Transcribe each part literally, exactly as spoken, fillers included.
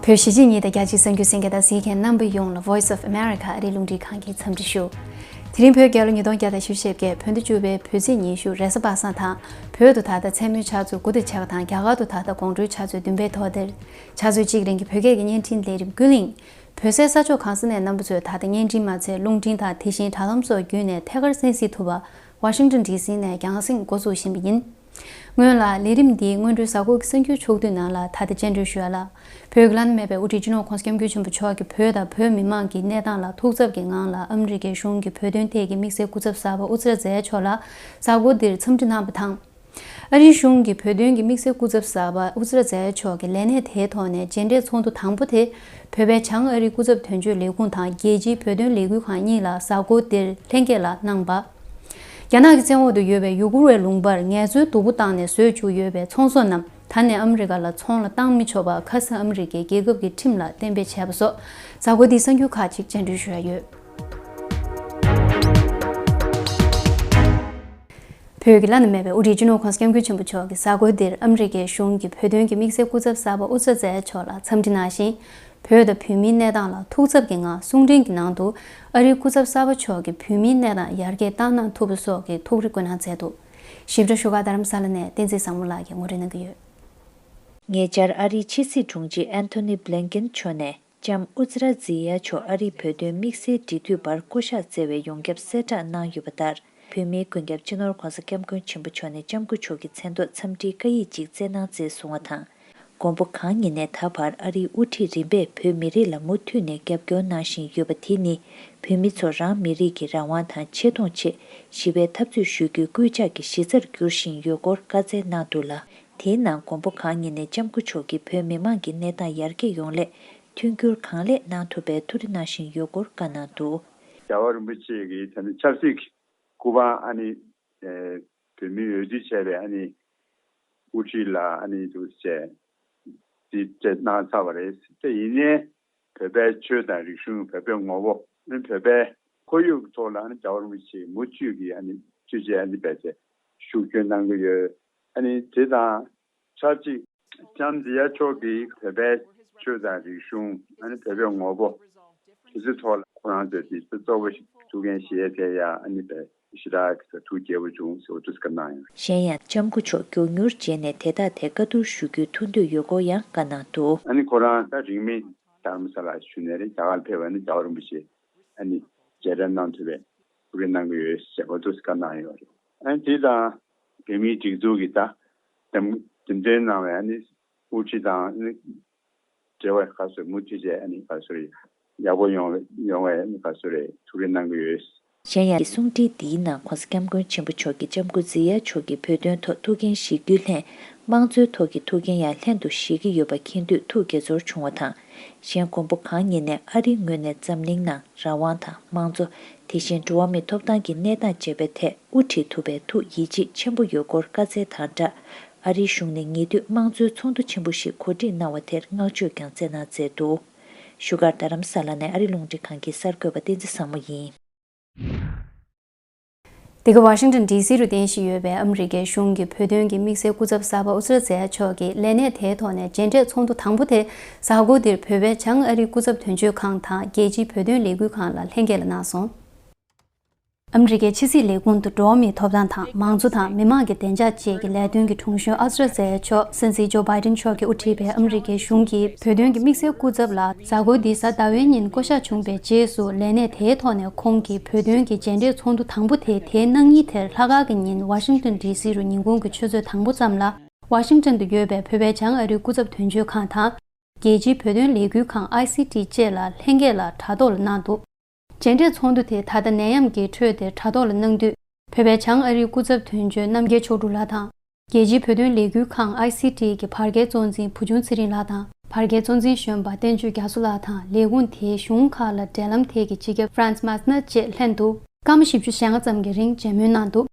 བོད་གཞིས་བྱེས་གཉིས་དང་རྒྱ་ཆེའི་གསར་འགྱུར་གསན་མཁན་དང་གཟིགས་མཁན་རྣམ་པ་ཡོངས་ལ་Voice of America ཨ་རིའི་རླུང་འཕྲིན་ཁང་གི་འཚམས་འདྲི་ཞུ། དེ་རིང་བོད་རྒྱལ་ལོ་ཉིས་སྟོང་བརྒྱ་དང་བཞི་བཅུ་ཞེ་བརྒྱད་བོད་ཟླ་བཅུ་པའི་བོད་ཚེས་ཉི་ཤུ་རེས་གཟའ་པ་སངས་དང་། བོད་དུ་ད་ལྟ་མཚན་མོའི་ཆུ་ཚོད་དགུ་དང་ཕྱེད་ཀ་དང་རྒྱ་གར་དུ་ད་ལྟ་དགོང་དྲོའི་ཆུ་ཚོད་བདུན་པའི་ཐོག་དེར། ཆུ་ཚོད་གཅིག་རིང་གི་བོད་སྐད་ཀྱི་བརྙན་འཕྲིན་ལས་རིམ་ཀུན་གླེང་། བོད་སའི་ས་ཕྱོགས་གང་ས་ནས་རྣམ་པ་ཚོས་ད་ལྟ་བརྙན་འཕྲིན་མ་ཚད་རླུང་འཕྲིན་དང་དེ་བཞིན་དྲ་ལམ་སོགས་བརྒྱུད་ནས་ཐད་ཀར་གསན་གཟིགས་ཐུབ་པ། ཝ་ཤིང་ཏོན་ཌི་སི་ནས་རྒྱང་སྲིང་འགོ་ཚུགས་བཞིན་པ་ཡིན། སྔོན་ལ་ལས་རིམ་འདིའི་སྔོན་འགྲོའི་གཟའ་འཁོར་གྱི་གསར་འགྱུར་ཕྱོགས་བསྡུས་ནང་ལ་ད་ལྟ་སྤྱན་འདྲེན་ཞུ་ཡ་ལ། བོད་ཀྱི་བླ་ན་མེད་པའི་དབུ་ཁྲིད་སྤྱི་ནོར་༸གོང་ས་༸སྐྱབས་མགོན་ཆེན་པོ་མཆོག་གིས་བོད་དང་བོད་མི་མང་གི་གནས་སྟངས་ལ་ཐུགས་འཚབ་ཀྱི་ངང་ལ་ཨ་མི་རི་ཀའི་གཞུང་གིས་བོད་དོན་ཐད་ཀྱི་དམིགས་བསལ་སྐུ་ཚབ་གསར་པ་ཨུ་ཛི་ར་ཛེ་མཆོག་ལ་གཟའ་འཁོར་འདིར་འཚམས་འདྲི་གནང་བ་དང་། ཨ་རིའི་གཞུང་གིས་བོད་དོན་གྱི་དམིགས་བསལ་སྐུ་ཚབ་གསར་པ་ཨུ་ཛི་ར་ཛེ་མཆོག་གི་ལས་གནས་དེའི་ཐོག་ནས་མཇལ་འཕྲད་ཚོགས་འདུ་དང་པོ་དེ། བོད་པའི་བྱང་ཨ་རིའི་སྐུ་ཚབ་དོན་གཅོད་ལས་ཁུངས་དང་རྒྱལ་སྤྱིའི་བོད་དོན་ལས་འགུལ་ཁང་གཉིས་ལ་གཟའ་འཁོར་འདིར་ལྷན་རྒྱས་ལ་གནང་བ། རྒྱ་ནག་གི་བཙན་འོག་ཏུ་ཡོད་པའི་ཡུ་གུར་བའི་ལུང་པར་ངལ་རྩོལ་སྡུག་པོ་བཏང་ནས་བཟོས་བཅུག་ཡོད་པའི་ཚོང་ཟོག་རྣམས་ད་ནས་ཨ་མི་རི་ཀ་ལ་ཚོང་ལ་བཏང་མི་ཆོག་པ་ཁ་སང་ཨ་མི་རི་ཀའི་རྒྱལ་ཁབ་ཀྱི་ཁྲིམས་ལ་གཏན་འབེབས་བྱས་པ་སོགས་གཟའ་འཁོར་འདིའི་གསར་འགྱུར་ཁག་ཅིག་སྤྱན་འབུལ་ཞུ་ཡ་ཡོད། བོད་ཀྱི་བླ་ན་མེད་པའི་དབུ་ཁྲིད་སྤྱི་ནོར་༸གོང་ས་༸སྐྱབས་མགོན་ཆེན་པོ་མཆོག་གིས་གཟའ་འཁོར་འདིར་ཨ་མི་རི་ཀའི་གཞུང་གི་བོད་དོན་གྱི་དམིགས་བསལ་སྐུ་ཚབ་གསར་པ་ཨུ་ཛི་ར་ཛེ་མཆོག་ལ་འཚམས་འདྲི་གནང་ཞིང་། བོད་དང་བོད་མིའི་གནས་སྟངས་ལ་ཐུགས་འཚབ་ཀྱི་ངང་གསུང་འཕྲིན་གྱི་ནང་དུ། ཨ་རིའི་སྐུ་ཚབ་གསར་པ་མཆོག་གིས་བོད་མིའི་གནས་སྟངས་ཡར་རྒྱས་བཏང་གནང་ཐུབ་པ་སོགས་ཀྱི་ཐུགས་རེ་བསྐུལ་གནང་མཛད་འདུག་ཞིབ་ཕྲ་བཞུགས་སྒར་རྡ་རམ་ས་ལ་ནས་བསྟན་འཛིན་བཟང་མོ་ལགས་ཀྱིས་ངོ་སྤྲོད་གནང་གི་ཡོད། ཉེ་ཆར་ཨ་རིའི་ཕྱི་སྲིད་དྲུང་ཆེ་ཨན་ཐོ་ནི་བྷི་ལིན་ཀེན་མཆོག་ནས། ལྕམ་ཨུ་ཛི་ར་ཛི་ཡ་མཆོག་ཨ་རིའི་བོད་དོན་དམིགས་བསལ་འབྲེལ་མཐུད་པར་བསྐོ་གཞག་བསྩལ་བའི་ཡོངས་ཁྱབ་གསལ་བསྒྲགས་གནང་ཡོད་པ་ལྟར། བོད་མིའི་མགོན་སྐྱབས་སྤྱི་ནོར་༸གོང་ས་༸སྐྱབས་མགོན་ཆེན་པོ་མཆོག་ནས་ལྕམ་སྐུ་མཆོག་གི་མཚན་ཐོག་འཚམས་འདྲིའི་བཀའ་ཡིག་ཅིག་བསྩལ་གནང་མཛད་སོང་བ་དང་། མགོན་པོ་གང་ཉིད་ནས་ད་བར་ཨ་རིའི་དབུ་ཁྲིད་རིམ་པས་བོད་མི་རིགས་ལ་མུ་མཐུད་ནས་རྒྱབ་སྐྱོར་གནང་བཞིན་ཡོད་པ་དེ་ནི། བོད་མི་ཚོ་རང་མི་རིགས་ཀྱི་རང་དབང་དང་ཆེ་མཐོང་ཆེད་ཞི་བའི་འཐབ་རྩོད་ཞུ་རྒྱུའི་སྐུལ་ལྕག་གི་གཞི་རྩར་འགྱུར་བཞིན་ཡོད་སྐོར་བཀའ་སྩལ་གནང་འདུག་ལ། དེའི་ནང་མགོན་པོ་གང་ཉིད་ནས་ལྕམ་སྐུ་མཆོག་གིས་བོད་མི་མང་གི་གནས་སྟངས་ཡར་རྒྱས་ཡོང་སླད་མཐུན་འགྱུར་གང་ལེགས་གནང་ཐུབ་པའི་ཐུགས་རེ་གནང་བཞིན་ཡོད་སྐོར་བཀའ་གནང་འདུག་རྒྱལ་བ་རིན་པོ་ཆེ་གིས་ད་ནི་ཆབ་སྲིད་ཀྱི་སྐུ་པར་ཨ་ནི་ཨེ་བོད་མིའི་འོས་བསྡུ་བྱས་པའི་ཨ་ནི་དབུ་ཁྲིད་ལ་ཨ་ནི་འདུག་བྱས་འདི་བཅས་གནང་ཚར་བ་རེད། དེ་ཡིན་ནའི་བོད་པའི་ཆོས་དང་རིག་གཞུང་། བོད་པའི་ངོ་བོ། ཨ་ནི་བོད་པའི་ཁོར་ཡུག་ཐོག་ལ་ཨ་ནི་རྒྱལ་བ་རིན་པོ་ཆེས་མུ་མཐུད་ཀྱིས་ཨ་ནི་ཐུགས་རྗེ་ཨ་ནི་བས་ཏེ་ཤུགས་སྐྱོན་གནང་གི་ཡོད། ཨ་ནི་དེ་དང་ཆབས་ཅིག་ལྕམ་ཛི་ཡ་མཆོག་གིས་བོད་པའི་ཆོས་དང་རིག་གཞུང་། ཨ་ནི་བོད་པའི་ངོ་བོ། དེ་ཚོའི་ཐོག་ལ་ཁོ་རང་ཚོས་དེ་གཙོ་བོ་ཞིག་ཐུགས་འགན་བཞེས་ཡ་དེ་ཡ་ཨ་ནི་བས་ཞེ་དྲག་གི་ཐུགས་དགྱེས་པོ་བྱུང་ཟེར་བ་འདུག་སེ་བཀའ་གནང་ཡོད། གཞན་ཡང་ལྕམ་སྐུ་མཆོག་མགྱོགས་མྱུར་མཇལ་ནས་དེ་དག་ཐད་བཀའ་བསྡུར་ཞུ་རྒྱུའི་ཐུགས་འདོད་ཡོད་སྐོར་ཡང་བཀའ་གནང་འདུག་ཨ་ནི་ཁོ་རང་ད་རིང་མིན་དྷ་རམ་ས་ལར་བཞུགས་ནས་རེད། རྒྱ་གར་ཕེབས་པ་ནི་རྒྱལ་བ་རིན་པོ་ཆེ་ཨ་ནི་མཇལ་འཕྲད་གནང་ཐུབ་པའི་ཐུགས་རེ་གནང་གི་ཡོད་ཞེས་པ་འདུག་སེ་བཀའ་གནང་ཡོད་རེད། ཨ་ནི་དེ་དང་བོད་མིའི་སྒྲིག་འཛུགས་ཀྱི་ད་འདེམས་འདེམས་ཐོན་གནང་བའི་ཨ་ནི་དབུ་ཁྲིད་དང་ཨ་ནི་འབྲེལ་བ་ག་ཚོད་མུ་མཐུད་བྱས་ཨ་ནི་ག་ཚོད་རེད། ཡག་པོ་ཡོང་བའི་ཡོང་བའི་ཨ་ནི་ག་ཚོད་རེད་ཐུགས་རེ་གནང་གི་ཡོད། གཞན་ཡང་གསུང་འཕྲིན་འདིའི་ནང་༸གོང་ས་༸སྐྱབས་མགོན་ཆེན་པོ་མཆོག་གིས་ལྕམ་སྐུ་ཛི་ཡ་མཆོག་གིས་བོད་དོན་ཐོག་ཐུགས་འགན་བཞེས་རྒྱུའི་ལྷན། དམངས་གཙོའི་ཐོག་གི་ཐུགས་འགན་ཡང་ལྷན་དུ་བཞེས་ཀྱི་ཡོད་པ་མཁྱེན་དུས་ཐུགས་དགྱེས་ཚོར་བྱུང་བ་དང་། གཞན་མགོན་པོ་གང་ཉིད་ནས་ཨ་རིའི་ངོས་ནས་འཛམ་གླིང་ནང་རང་དབང་དང་དམངས་གཙོ། དེ་བཞིན་འགྲོ་བ་མིའི་ཐོབ་ཐང་གི་གནས་སྟངས་བཅས་པའི་ཐད་དབུ་ཁྲིད་ཐུབ་པའི་ཐུགས་ཡིད་ཆེས་ཆེན་པོ་ཡོད་སྐོར་བཀའ་སྩལ་དང་སྦྲགས། ཨ་རིའི་གཞུང་ནས་ཉེ་དུས་དམངས་གཙོའི་ཚོགས་འདུ་ཆེན་པོ་ཞིག་གོ་སྒྲིག་གནང་བ་དེར་བསྔགས་བརྗོད་ཀྱང་སྩལ་གནང་མཛད་འདུག་བཞུགས་སྒར་རྡ་རམ་ས་ལ་ནས་ཨ་རིའི་རླུང་འཕྲིན་ཁང་གི་གསར་འགོད་པ་བསྟན་འཛིན་བཟང་མོ་ཡིན། འདི་ག་ཝ་ཤིང་ཏོན་ཌི་སི་རུ་རྟེན་གཞི་ཡོད་པའི་ཨ་མི་རི་ཀའི་གཞུང་གིས་བོད་དོན་གྱི་དམིགས་བསལ་སྐུ་ཚབ་གསར་པ་ཨུ་ཛི་ར་ཛེ་མཆོག་གི་ལས་གནས་དེའི་ཐོག་ནས་མཇལ་འཕྲད་ཚོགས་འདུ་དང་པོ་དེ་གཟའ་འཁོར་འདིར་བོད་པའི་བྱང་ཨ་རིའི་སྐུ་ཚབ་དོན་གཅོད་ཁང་དང་རྒྱལ་སྤྱིའི་བོད་དོན་ལས་འགུལ་ཁང་ལ་ལྷན་རྒྱས་ལ་གནང་སོང་། ཨ་མི་རི་ཀའི་ཕྱི་སྲིད་ལས་ཁུངས་དུ་འགྲོ་བ་མིའི་ཐོབ་ཐང་དང་མང་གཙོ་དང་མི་དམངས་ཀྱི་བདེ་འཇགས་བཅས་ཀྱི་ལས་དོན་གྱི་དྲུང་གཞོན་ཨ་ཛི་ར་ཛེ་མཆོག་སྲིད་འཛིན་ཇོ་བྷའི་ཏིན་མཆོག་གིས་དབུ་ཁྲིད་པའི་ཨ་མི་རི་ཀའི་གཞུང་གིས་བོད་དོན་གྱི་དམིགས་བསལ་སྐུ་ཚབ་ལ་གཟའ་འཁོར་འདིའི་གཟའ་ཟླ་བའི་ཉིན་བསྐོ་གཞག་བྱུང་བའི་རྗེས་སུ་ལས་གནས་དེའི་ཐོག་ནས་ཁོང་གིས་བོད་དོན་གྱི་མཇལ་འཕྲད་ཚོགས་འདུ་དང་པོ་དེ་དེའི་གནངས་ཉིན་དེར་ལྷག་དཀར་གྱི་ཉིན་ཝ་ཤིང་ཏོན་ཌི་སི་རུ་ཉིན་གུང་གི་ཆུ་ཚོད་དང་པོ་ཙམ་ལ་ཝ་ཤིང་ཏོན་དུ་ཡོད་པའི་བོད་པའི་བྱང་ཨ་རིའི་སྐུ་ཚབ་དོན་གཅོད་ཁང་དང་། རྒྱལ་སྤྱིའི་བོད་དོན་ལས་འགུལ་ཁང་ཨའི་སི་ཊི་བཅས་ལ་ལྷན་རྒྱས་ལ་དྲ་ཐོག་ལ་གནང་འདུག་མཇལ་འཕྲད་ཚོགས་འདུ་དེ་ད་ལྟ་ནད་ཡམས་ཀྱི་ཁྲོད་དེ་དྲ་ཐོག་ལ་གནང་དུས། བོད་པའི་བྱང་ཨ་རིའི་སྐུ་ཚབ་དོན་གཅོད་རྣམ་རྒྱལ་མཆོག་སྤྲུལ་ལགས་དང་། རྒྱལ་སྤྱིའི་བོད་དོན་ལས་འགུལ་ཁང་ཨའི་སི་ཊི་གི་བར་བརྒལ་གཙོ་འཛིན་བུ་ཆུང་ཚེ་རིང་ལགས་དང་། བར་བརྒལ་གཙོ་འཛིན་གཞོན་པ་བསྟན་ཆོས་རྒྱ་མཚོ་ལགས་དང་ལས་ཁུངས་དེའི་གཞུང་ཁག་ལ་འབྲེལ་ལམ་ཐད་ཀྱི་སྤྱི་ཁྱབ་ཧྥ་རན་སི་མཱ་སི་ནར་བཅས་ལྷན་དུ་སྐར་མ་བཞི་བཅུ་ཞེ་ལྔ་ཙམ་གྱི་རིང་མཇལ་མོལ་གནང་འདུག་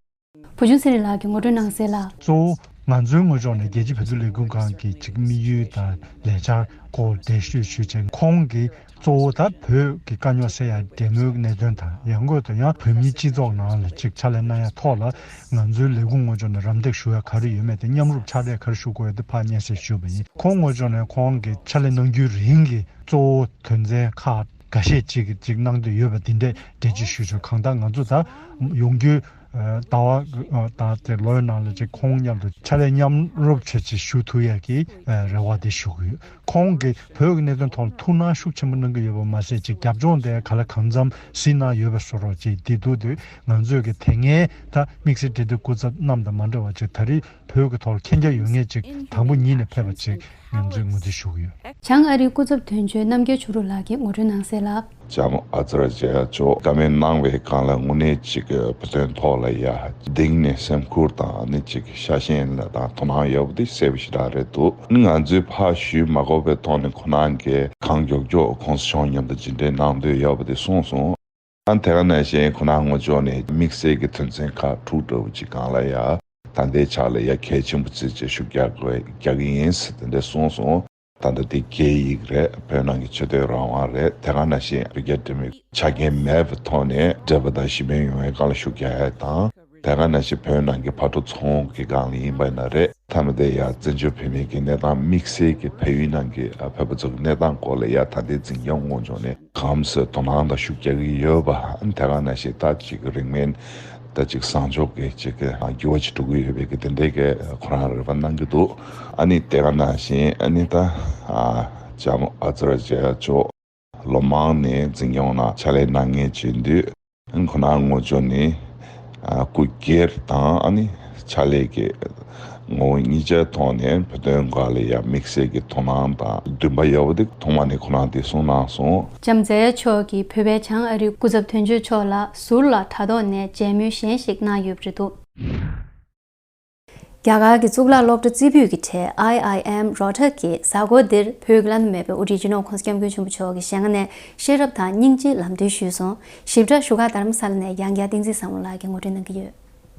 བུ་ཆུང་ཚེ་རིང་ལགས་ཀྱིས་ངོ་སྤྲོད་གནང་གསལ་ལ། གཙོ་བོ་ང་ཚོའི་ངོས་ཕྱོགས་ནས་རྒྱལ་སྤྱིའི་བོད་དོན་ལས་འགུལ་ཁང་གི་ཅིག་དམིགས་ཡུལ་དང་ལས་འཆར་སྐོར་འགྲེལ་བཤད་ཞུས་བྱས། ཁོང་གིས་ གཙོ་བོ་ད་བོད་ཀྱི་དཀའ་རྙོག་སེལ་ཡ་འབྲེལ་མོལ་གནད་དོན་དང་། ཡང་སྒོས་དུ་ཡང་བོད་མིའི་སྤྱི་ཚོགས་ནང་ལ་ཅིག་ཕྱག་ལས་གནང་ཡ་ཐོག་ལ་ང་ཚོའི་ལས་ཁུངས་ངོས་ཕྱོགས་ནས་རམ་འདེགས་ཞུ་ཡ་ག་རེ་ཡོད་མེད་དེ། མཉམ་རུབ་ཕྱག་ལས་ག་རེ་ཞུ་དགོས་ཡོད་དེ་ཕར་སྙན་སེང་ཞུས་པ་ཡིན། ཁོང་ངོས་ཕྱོགས་ནས་ཁོང་གི་ཕྱག་ལས་གནང་རྒྱུའི་རིང་གི་གཙོ་བོ་དོན་ཚན་ཁག་འགའ་ཤས་ཅིག་ཅིག་གནང་འདོད་ཡོད་པ་འདི་འདྲས་འགྲེལ་བརྗོད་ཞུས་ཆོག་གང་ལྟར་ང་ཚོ་ད་ཡོང་རྒྱུའི་ཟླ་བ་དང་དེ་ལོའི་ནང་ལ་ཅིག་ཁོང་མཉམ་དུ་ཕྱག་ལས་མཉམ་རུབ་བྱས་ཅིག་ཞུ་ཐུབ་ཡ་གི་རེ་བ་དེ་ཞུ་གི་ཡོད། ཁོང་གིས་བོད་ཀྱི་གནད་དོན་ཐོག་ལ་ཐུགས་སྣང་ཤུགས་ཆེན་པོ་གནང་གི་ཡོད་པ་མ་ཟད་ཅིག་རྒྱབ་ལྗོངས་དེ་ག་ལ་གང་འཚམ་གཟིགས་གནང་ཡོད་པའི་བཟོ་འདྲ་ཅིག་འདི་འདུག་དུས་ང་ཚོས་ཀྱི་དེ་སྔའི་ད་དམིགས་བསལ་འབྲེལ་མཐུད་སྐུ་ཚབ་རྣམས་དང་མ་འདྲ་བ་ཅིག་ད་རེས་བོད་ཀྱི་ཐོག་ལ་མཁྱེན་རྒྱ་ཡོད་མཁན་ཅིག་དང་པོ་ཉིད་ནས་ཕེབས་པ་ཅིག་ང་ཚོས་ངོས་འཛིན་ཞུ་གི་ཡོད། བྱང་ཨ་རིའི་སྐུ་ཚབ་དོན་གཅོད་རྣམ་རྒྱལ་ཆོས་སྒྲོན་ལགས་ཀྱིས་ངོ་སྤྲོད་གནང་གསལ་ལ། ལྕམ་ཨ་ཙརྱ་མཆོག་བཀའ་མོལ་གནང་བའི་སྒང་ལ་དངོས་གནས་ཅིག་བོད་དོན་ཐོག་ལ་ཡ་གཏིང་ནས་སེམས་ཁུར་དང་ནི་ཅིག་ཤ་ཞེན་ལ་དང་དོ་སྣང་ཡོད་པ་དེ་གསལ་པོ་ཞེ་དྲག་རེད་འདུག་ང་ཚོས་ཕར་ཞུས་མ་དགོས་པའི་ཐོག་ནས་ཁོ་རང་གིས་གང་མགྱོགས་མགྱོགས་༸གོང་ས་མཆོག་མཉམ་དུ་མཇལ་འཕྲད་གནང་འདོད་ཡོད་པ་དེ་གསུངས་སོང་། ཨ་དེ་ག་ནང་བཞིན་ཁོ་རང་ངོས་ཕྱོགས་ནས་དམིགས་བསལ་གྱི་དོན་ཚན་ཁག་དྲུག་འདྲ་བོ་ཅིག་སྒང་ལ་ཡ་ད་ལྟའི་ཆ་ལ་ཡ་གལ་ཆེན་པོ་བརྩིས་བྱས་ཤུགས་རྒྱག་དགོས་རྒྱག་གི་ཡིན་ཟེར་དེ་འདྲ་གསུངས་སོང་། ད་ལྟ་དེ་རྒྱའི་ཡིག་རེད། བོད་ནང་གི་ཆོས་དད་རང་དབང་རེད། དེ་ག་ནང་བཞིན་བོད་རྒྱ་འབྲེལ་མོལ་ཆ་རྐྱེན་མེད་པའི་ཐོག་ནས་འབྲེལ་བ་དང་ཞི་མོལ་ཡོང་བའི་སྒང་ལ་ཤུགས་རྒྱག་ཡ་དང་། དེ་ག་ནང་བཞིན་བོད་ནང་གི་ཕར་འགྲོ་ཚུར་འོང་གི་སྒང་ལ་ཡིན་པ་ཡིན་ན་རེད། མཐའ་མ་དེ་ཡང་བཙན་བྱོལ་བོད་མིའི་གི་གནས་སྟངས་དམིགས་བསལ་གྱི་བལ་ཡུལ་ནང་གི་བོད་པ་ཚོ་གི་གནས་སྟངས་སྐོར་ལ་ཡང་ད་ལྟའི་འཛིན་སྐྱོང་ངོས་ཕྱོགས་ནས་གང་སེ་དོ་སྣང་དང་ཤུགས་རྒྱག་གི་ཡོད་པ། དེ་ག་ནང་བཞིན་ད་ཅིག་རིང་མིན་ད་ཅིག་བཟང་ཕྱོགས་ཀྱི་ཅིག་འགྱུར་བ་ཅིག་འགྲོ་གི་ཡོད་པའི་གི་དེ་འདྲའི་གི་ཁོ་རང་རེ་བ་གནང་གི་འདུག་ཨ་ནི་དེ་ག་ནང་བཞིན་ཨ་ནི་ད་ལྕམ་ཨ་ཙརྱ་མཆོག་ལོ་མང་ནས་འཛིན་སྐྱོང་ནང་ཕྱག་ལས་གནང་མཁན་ཅིག་ཡིན་དུས། ཁོ་རང་ངོས་ཕྱོགས་ནས་སྐུ་སྒེར་དང་ཨ་ནི་ཕྱག་ལས་ཀྱི་ངོ་བོ་གཉིས་ཆའི་ཐོག་ནས་བོད་དོན་སྒང་ལ་ཡང་དམིགས་བསལ་གྱི་དོ་སྣང་དང་འདུན་པ་ཡོད་པ་དེ་ཐོག་མ་ནས་ཁོ་རང་དེ་གསུངས་གནང་སོང་། ལྕམ་ཛེ་ཡ་མཆོག་གིས་བོད་པའི་བྱང་ཨ་རིའི་སྐུ་ཚབ་དོན་གཅོད་མཆོག་ལ་ཟུར་ལ་དྲ་ཐོག་ནས་མཇལ་མོལ་གཞན་ཞིག་གནང་ཡོད་པ་རེད་འདུག་རྒྱ་གར་གྱི་གཙུག་ལག་སློབ་གྲྭ་རྩེ་ཕུད་ཀྱི་གྲས་I I M Rohtak གི་གཟའ་འཁོར་འདིར་བོད་ཀྱི་བླ་ན་མེད་པའི་དབུ་ཁྲིད་སྤྱི་ནོར་༸གོང་ས་༸སྐྱབས་མགོན་ཆེན་པོ་མཆོག་གི་ཞལ་སྔ་ནས་ཤེས་རབ་དང་སྙིང་རྗེའི་ལམ་སྟོན་ཞུས་སོང་། ཞིབ་ཕྲ་བཞུགས་སྒར་རྡ་རམ་ས་ལ་ནས་ཡང་བསྐྱར་བསྟན་འཛིན་བཟང་མོ་ལགས་ཀྱིས་ངོ་སྤྲོད་གནང་གི་ཡོད།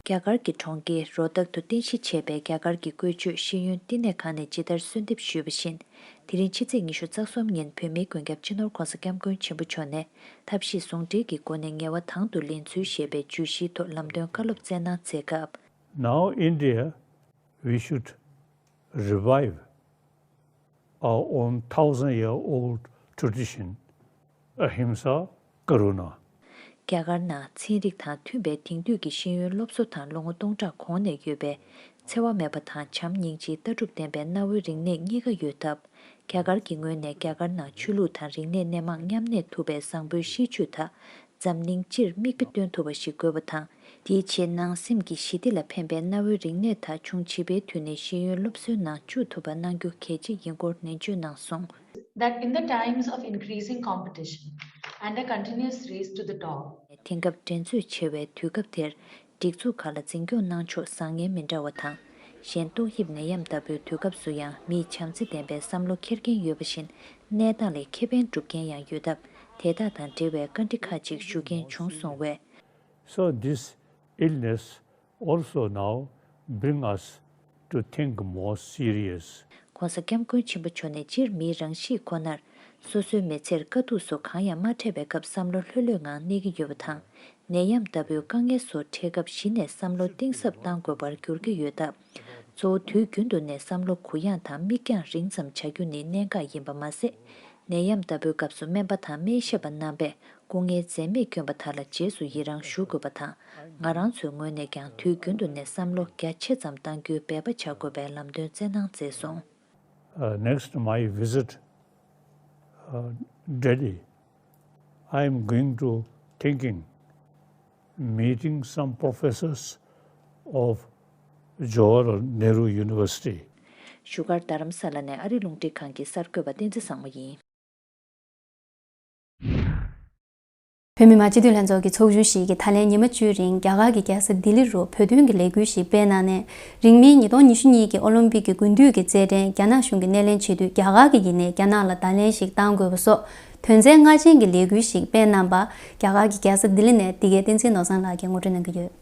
རྒྱ་གར་གྱི་གྲོང་ཁྱེར་རོ་ཏག་ཏུ་རྟེན་གཞི་བྱས་པའི་རྒྱ་གར་གྱི་བཀོལ་སྤྱོད་ཤེས་ཡོན་བསྟི་གནས་ཁང་ནས་ཇི་ལྟར་གསོལ་འདེབས་ཞུས་པ་བཞིན། དེ་རིང་ཕྱི་ཚེས་ཉི་ཤུ་རྩ་གསུམ་ཉིན་བོད་མིའི་མགོན་སྐྱབས་སྤྱི་ནོར་༸གོང་ས་༸སྐྱབས་མགོན་ཆེན་པོ་མཆོག་ནས་ཐབས་ཤེས་ཟུང་འབྲེལ་གྱི་སྒོ་ནས་ངལ་བ་དང་དུ་ལེན་ཚུལ་ཞེས་པའི་བརྗོད་གཞིའི་ཐོག་ལམ་སྟོན་བཀའ་སློབ་སྩལ་གནང་མཛད་སྐབས། Now India, we should revive our own thousand year old tradition, Ahimsa Karuna. རྒྱ་གར་ནང་ཚན་རིག་དང་མཐུན་པའི་དེང་དུས་ཀྱི་ཤེས་ཡོན་སློབ་གསོ་དང་ལོ་ངོ་སྟོང་ཕྲག་གོང་ནས་ཡོད་པའི་འཚེ་བ་མེད་པ་དང་བྱམས་སྙིང་རྗེའི་ལྟ་གྲུབ་ལྡན་པའི་གནའ་བོའི་རིག་གནས་གཉིས་ཀ་ཡོད་སྟབས། རྒྱ་གར་གྱི་ངོས་ནས་རྒྱ་གར་ནང་ཆོས་ལུགས་དང་རིག་གནས་སྣེ་མང་མཉམ་གནས་ཐུབ་པའི་བཟང་པོའི་ཤེས་སྤྱོད་དག་འཛམ་གླིང་སྤྱིར་མིག་དཔེ་སྟོན་ཐུབ་པ་ཞིག་དགོས་པ་དང་། དེའི་ཆེད་ནང་སེམས་ཀྱི་ཞི་བདེ་ལ་ཕན་པའི་གནའ་བོའི་རིག་གནས་དག་ཆུང་བྱིས་པའི་དུས་ནས་ཤེས་ཡོན་སློབ་གསོའི་ནང་བཅུག་ཐུབ་པ་གནང་རྒྱུ་གལ་ཆེ་ཡིན་སྐོར་ནན་བརྗོད་གནང་སོང་། That in the times of increasing competition and a continuous race to the top, དེང་སྐབས་འགྲན་རྩོད་ཆེ་བའི་དུས་སྐབས་དེར། སྒྲིག་འཛུགས་ཁག་ལ་འཛིན་སྐྱོང་གནང་ཕྱོགས་བཟང་ངན་མི་འདྲ་བ་དང་། གཞན་ཏོག་དབྱིབས་ནད་ཡམས་ལྟ་བུའི་དུས་སྐབས་སུ་ཡང་མིས་བྱམས་བརྩེ་ལྡན་པའི་བསམ་བློ་འཁྱེར་མཁན་ཡོད་པ་བཞིན། གནས་སྟངས་ལས་ཁེ་ཕན་སྒྲུབ་མཁན་ཡང་ཡོད་སྟབས། དེ་དག་དང་འབྲེལ་བའི་བཀའ་འདྲི་ཁག་ཅིག་ཞུ་མཁན་བྱུང་སོང་བས། So this illness also now bring us to think more serious. ༸གོང་ས་༸སྐྱབས་མགོན་ཆེན་པོ་མཆོག་ནས་སྤྱིར་མིའི་རང་གཤིས་ཁོ་ནར། སོ་སོའི་མི་ཚེར་དཀའ་སྡུག་སོགས་གང་ཡང་མ་འཕྲད་པའི་སྐབས་བསམ་བློ་ལྷོད་ལྷོད་ངང་གནས་ཀྱི་ཡོད་པ་དང་། ནད་ཡམས་ལྟ་བུའི་དཀའ་ངལ་སོགས་འཕྲད་སྐབས་གཞི་ནས་བསམ་བློ་གཏིང་ཟབ་གཏང་དགོས་པར་འགྱུར་གྱི་ཡོད་སྟབས། གཙོ་བོ་དུས་རྒྱུན་དུ་ནས་བསམ་བློ་གུ་ཡངས་དང་མིག་རྒྱང་རིང་ཙམ་བྱ་རྒྱུ་ནི་གནད་འགག་ཡིན་པ་མ་ཟད། ནད་ཡམས་ལྟ་བུའི་སྐབས་སུ་སྨན་པ་དང་སྨན་ཞབས་པ་རྣམ་པས་སྐུ་ངལ་འཛེམས་མེད་བསྐྱོན་པ་དག་ལ་རྗེས་སུ་ཡི་རང་ཞུ་དགོས་པ་དང་། ང་རང་ཚོའི་ངོས་ནས་ཀྱང་དུས་རྒྱུན་དུ་ནས་བསམ་བློ་རྒྱ་ཆེ་ཙམ་གཏང་རྒྱུའི་འབད་པ་བྱ་དགོས་པའི་ལམ་སྟོན་སྩལ་གནང་མཛད་སོང་། Uh, next my visit, uh, Delhi, I am going to thinking meeting some professors of Jawaharlal Nehru University. བཞུགས་སྒར་རྡ་རམ་ས་ལ་ནས་ཨ་རི་རླུང་འཕྲིན་ཁང་གི་གསར་འགོད་པ་བསྟན་འཛིན་བཟང་མོ་ཡིན། བོད་མི་མང་སྤྱི་འཐུས་ལྷན་ཚོགས་ཀྱི་ཚོགས་ཆུང་ཞིག་གིས་ད་ལན་ཉི་མ་བཅུའི་རིང་རྒྱ་གར་གྱི་རྒྱལ་ས་ལྡི་ལི་རུ་བོད་དོན་གྱི་ལས་འགུལ་ཞིག་སྤེལ་གནང་ནས། རིང་མིན་ཉིས་སྟོང་ཉི་ཤུ་གཉིས་ཀྱི་ཨོ་ལིམ་པིག་གི་དགུན་དུས་ཀྱི་རྩེད་འགྲན་རྒྱ་ནག་གཞུང་གིས་སྣེ་ལེན་བྱེད་དུས། རྒྱ་གར་གྱིས་ཡིན་ནའི་རྒྱ་ནག་ལ་བརྡ་ལན་ཞིག་བཏང་དགོས་པ་སོགས་དོན་ཚན་ལྔ་ཅན་གྱི་ལས་འགུལ་ཞིག་སྤེལ་གནང་པ། རྒྱ་གར་གྱི་རྒྱལ་ས་ལྡི་ལི་ནས་འདི་གའི་བསྟན་འཛིན་ནོར་བཟང་ལགས་ཀྱིས་ངོ་སྤྲོད་གནང་གི་ཡོད།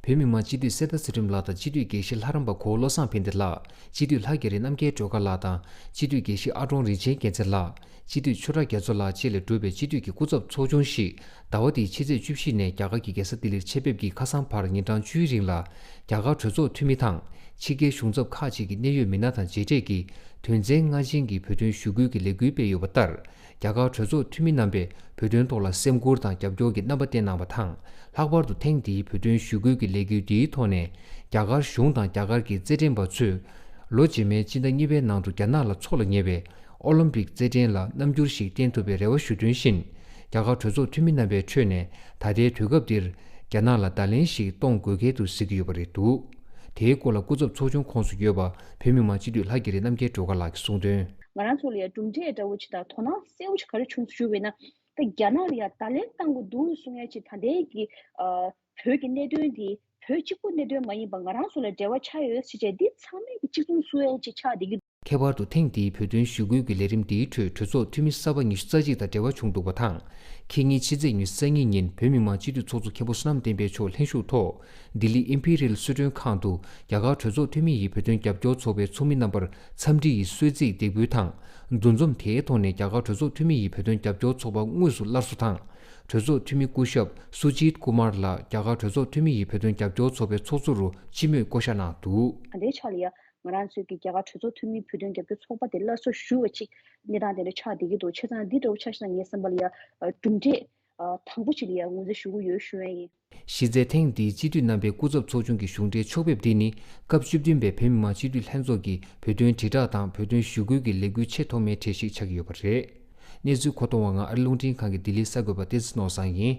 བོད་མི་མང་སྤྱི་འཐུས་གསེར་རྟ་ཚུལ་ཁྲིམས་ལགས་དང་སྤྱི་འཐུས་དགེ་བཤེས་ལྷ་རམས་པ་གོ་བོ་བློ་བཟང་ཕན་བདེ་ལགས། སྤྱི་འཐུས་ལྷ་རྒྱ་རི་རྣམ་རྒྱལ་སྒྲོལ་དཀར་ལགས་དང་སྤྱི་འཐུས་དགེ་བཤེས་ཨ་ཀྲོང་རིན་ཆེན་རྒྱལ་མཚན་ལགས། སྤྱི་འཐུས་ཆོས་གྲགས་རྒྱ་མཚོ་ལགས་བཅས་ལས་གྲུབ་པའི་སྤྱི་འཐུས་ཀྱི་སྐུ་ཚབ་ཚོགས་ཆུང་ཞིག་ཟླ་བ་འདིའི་ཕྱི་ཚེས་བཅུ་བཞི་ནས་རྒྱ་གར་གྱི་རྒྱལ་ས་ལྡི་ལིར་ཆེད་ཕེབས་ཀྱིས་ཁ་སང་བར་ཉིན་གྲངས་བཅུའི་རིང་ལ་རྒྱ་གར་གྲོས་ཚོགས་འཐུས་མི་དང་ཕྱི་རྒྱལ་གཞུང་ཚབ་ཁག་ཅིག་གི་གནད་ཡོད་མི་སྣ་དང་མཇལ་འཕྲད་ཀྱིས་དོན་ཚན་ལྔ་ཅན་གྱི་བོད་དོན་ཞུ་སྐུལ་གྱི་ལས་འགུལ་སྤེལ་ཡོད་པ་ལྟར། རྒྱ་གར་གྲོས་ཚོགས་འཐུས་མི་རྣམ་པས་བོད་དོན་ཐོག་ལ་སེམས་ཁུར་དང་རྒྱབ་སྐྱོར་གྱི་རྣམ་པ་བསྟན་གནང་བ་དང་། ལྷག་པར་དུ་ཐེངས་འདིའི་བོད་དོན་ཞུ་སྐུལ་གྱི་ལས་འགུལ་འདིའི་ཐོག་ནས། རྒྱ་གར་གཞུང་དང་རྒྱ་གར་གྱི་རྩེད་འགྲན་པ་ཚོས། ལོ་རྗེས་མའི་སྤྱི་ཟླ་གཉིས་པའི་ནང་དུ་རྒྱ་ནག་ལ་འཚོགས་ལ་ཉེ་བའི་ཨོ་ལིམ་པིག་རྩེད་འགྲན་ལ་རྣམ་འགྱུར་ཞིག་བསྟན་ཐུབ་པའི་རེ་བ་ཞུ་དོན་བཞིན། རྒྱ་གར་གྲོས་ཚོགས་འཐུས་མི་རྣམ་པའི་ཁྲོད་ནས་ད་ལྟའི་དུས་སྐབས་འདིར། རྒྱ་ནག་ལ་བརྡ་ལན་ཞིག་གཏོང་དགོས་གལ་དུ་གཟིགས་ཀྱི་ཡོད་པ་རེད་འདུག་དེའི་སྐོར་ལ་སྐུ་ཚབ་ཚོགས་ཆུང་ཁོངས་སུ་ཡོད་པ་བོད་མི་མང་སྤྱི་འཐུས་ལྷ་རྒྱ་རི་རྣམ་རྒྱལ་སྒྲོལ་དཀར་ལགས་ཀྱིས་གསུངས་དོན། ང་རང་ཚོ་ལ་ཡང་གྲུབ་འབྲས་འདྲ་བོ་ཅིག་དང་དོ་སྣང་གསལ་བོ་ཅིག་ག་རེ་བྱུང་སོང་ཞུས་པ་ཡིན་ན། ད་རྒྱ་ནག་ལ་ཡང་བརྡ་ལན་བཏང་དགོས་འདུག་གསུང་ཡ་ཅིག་ད་ལྟའི་གི་ཨ་བོད་ཀྱི་གནད་དོན་འདི་བོད་གཅིག་པུ་གནད་དོན་མ་ཡིན་པ་ང་རང་ཚོ་ལ་འབྲེལ་བ་ཆགས་ཡོད་ཟེར་བྱས་འདི་ཚང་མས་ཀྱི་གཅིག་མཚུངས་གསུང་ཡ་ཅིག་ཆགས་བསྡད་ཀྱི་འདུག་ཁྱད་པར་དུ་ཐེངས་འདིའི་བོད་དོན་ཞུ་སྐུལ་གྱི་ལས་རིམ་འདིའི་ཁྲོད་གྲོས་ཚོགས་འཐུས་མི་གསར་པ་ཉི་ཤུ་རྩ་གཅིག་དང་འབྲེལ་བ་བྱུང་འདུག་པ་དང་། ཁེ་ཉིན་ཕྱི་ཚེས་ཉི་ཤུ་རྩ་གཉིས་ཉིན་བོད་མི་མང་སྤྱི་འཐུས་ཚོགས་གཙོ་མཁན་པོ་བསོད་ནམས་བསྟན་འཕེལ་མཆོག་ལྷན་ཞུགས་ཐོག་ལྡི་ལི་ཨིམ་ཕི་རིལ་གསོལ་མགྲོན་ཁང་དུ་རྒྱ་གར་གྲོས་ཚོགས་འཐུས་མི་ཡི་བོད་དོན་རྒྱབ་སྐྱོར་ཚོགས་པའི་ཚོགས་མི་རྣམ་པར་འཚམས་འདྲི་ཡི་གསོལ་ཚིགས་འདེགས་འབུལ་དང་། འདུ་འཛོམས་དེའི་ཐོག་ནས་རྒྱ་གར་གྲོས་ཚོགས་འཐུས་མི་ཡི་བོད་དོན་རྒྱབ་སྐྱོར་ཚོགས་པ་དངོས་སུ་སླར་གསོ་དང་། གྲོས་ཚོགས་འཐུས་མི་སྐུ་ཞབས་སུ་ཇིད་ཀུ་མར་ལགས་རྒྱ་གར་གྲོས་ཚོགས་འཐུས་མི་ཡི་བོད་དོན་རྒྱབ་སྐྱོར་ཚོགས་པའི་ཚོགས་གཙོ་རུ་སྤྱི་མོས་བསྐོ་གཞག་གནང་འདུག་ད་ལྟའི་ཆ་ལ་ཡ། ང་རང་ཚོའི་གི་རྒྱ་གར་གྲོས་ཚོགས་འཐུས་མིའི་བོད་དོན་རྒྱབ་སྐྱོར་ཚོགས་པ་དེ་སླར་གསོ་ཞུ་བ་ཅིག་གནས་སྟངས་དེ་འདྲ་ཆགས་བསྡད་ཀྱི་འདུག་བྱས་ཙང་འདི་འདྲ་བོ་ཆ་བཞག་ན་ངའི་བསམ་པ་ལ་ཡ་གྲུབ་འབྲས་དང་པོ་ཅིག་ལ་ཡ་ངོས་འཛིན་ཞུ་གི་ཡོད་ཞུ་ཡ་ཡིན། གཞི་རྩའི་ཐེངས་འདིའི་སྤྱི་འཐུས་རྣམ་པའི་སྐུ་ཚབ་ཚོགས་ཆུང་གི་གཞུང་འབྲེལ་ཕྱོགས་ཕེབས་འདི་ནི་སྐབས་བཅུ་བདུན་པའི་བོད་མི་མང་སྤྱི་འཐུས་ལྷན་ཚོགས་ཀྱི་བོད་དོན་དྲིལ་བསྒྲགས་དང་བོད་དོན་ཞུ་སྐུལ་གྱི་ལས་འགུལ་ཆེས་ཐོག་མའི་གྲས་ཤིག་ཆགས་ཀྱི་ཡོད་པ་རེད། གནས་ཚུལ་མཁོ་གཏོང་བ་ང་ཨ་རི་རླུང་འཕྲིན་ཁང་གི་ལྡི་ལི་གསར་འགོད་པ་བསྟན་འཛིན་ནོར་བཟང་ཡིན།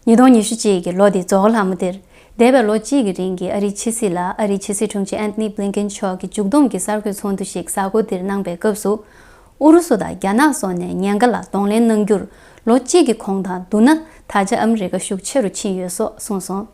ཉིས་སྟོང་ཉི་ཤུ་གཅིག་གི་ལོ་འདི་རྫོགས་ལམ་འདིར། འདས་པའི་ལོ་གཅིག་གི་རིང་གི་ཨ་རིའི་ཕྱི་སྲིད་ལ་ཨ་རིའི་ཕྱི་སྲིད་དྲུང་ཆེ་ཨན་ཐོ་ནི་བྷི་ལིན་ཀེན་མཆོག་གིས་མཇུག་བསྡོམས་ཀྱི་གསར་འགོད་ཚོགས་འདུ་ཞིག་གཟའ་འཁོར་འདིར་གནང་པའི་སྐབས་སུ། ཨུ་རུ་སུ་དང་རྒྱ་ནག་སོགས་ནས་ཉེན་ཁ་ལ་གདོང་ལེན་གནང་རྒྱུར་ལོ་གཅིག་གི་གོང་དང་བསྡུར་ན་ད་ཆ་ཨ་མི་རི་ཀ་ཤུགས་ཆེ་རུ་ཕྱིན་ཡོད་སོགས་གསུངས་སོང་།